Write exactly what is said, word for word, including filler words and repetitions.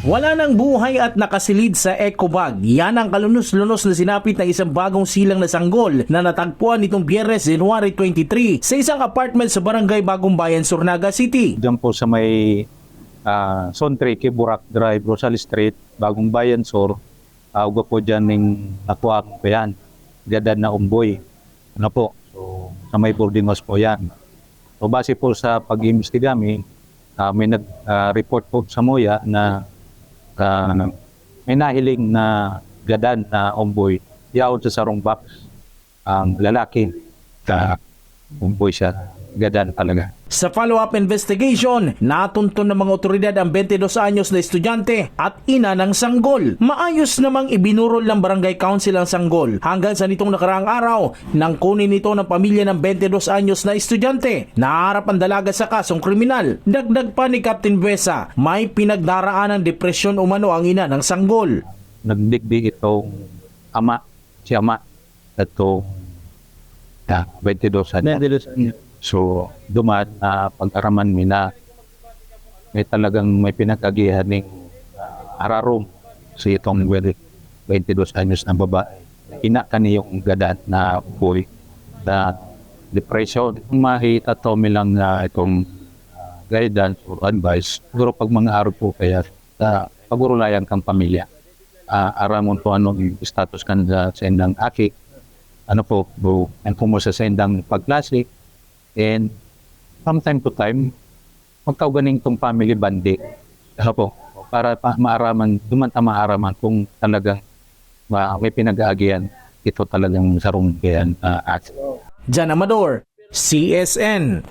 Wala nang buhay at nakasilid sa eco bag. Yan ang kalunos-lunos na sinapit ng isang bagong silang na sanggol na natagpuan nitong Biyernes, January twenty-three, sa isang apartment sa Barangay Bagong Bayan, Sur, Naga City. Diyan po sa may uh, Sontre, Kiburak Drive, Rosal Street, Bagong Bayan Sur, uh, uga po dyan ning nakuha ko yan. Gadan na umboy. Ano po? So, sa may boarding house po yan. So, base po sa pag-iimbestiga mi, uh, may nag-report po sa MOYA na uh, may nahiling na gadan na umboy yaon sa sarong box ang lalaki. Sa umboy siya, gadan talaga. Sa follow-up investigation, natunton ng mga otoridad ang twenty-dos anyos na estudyante at ina ng sanggol. Maayos namang ibinurol ng barangay council ang sanggol hanggang sa nitong nakaraang araw nang kunin ito ng pamilya ng twenty-dos anyos na estudyante. Naharap ang dalaga sa kasong kriminal. Dagdag pa ni Captain Buesa, may pinagdaraan ng depresyon umano ang ina ng sanggol. Nagdigdi itong ama, si ama, itong ah, twenty-dos anyos. Twenty-dos anyos. So, duman na pag-araman mi na may talagang may pinag-agihan ning ah, ararom si itong well, twenty-dos anyos na babae. Ina kani yung gadan na boy na depression. Kung makita to mi lang na itong ah, guidance or advice, siguro pag mga araw po kaya sa pagurulayan kang pamilya. Ah, aramon po anong status kan sa, sa indang aki, ano po, bu, ang kumusta sa indang pagklase, and from time to time, magtao ganing itong family bonding. Ano po, para pa, maaraman, duman ta maaraman kung talagang ma, may pinag-aagihan ito talagang sarong kaya uh, act. Jan Amador, C S N.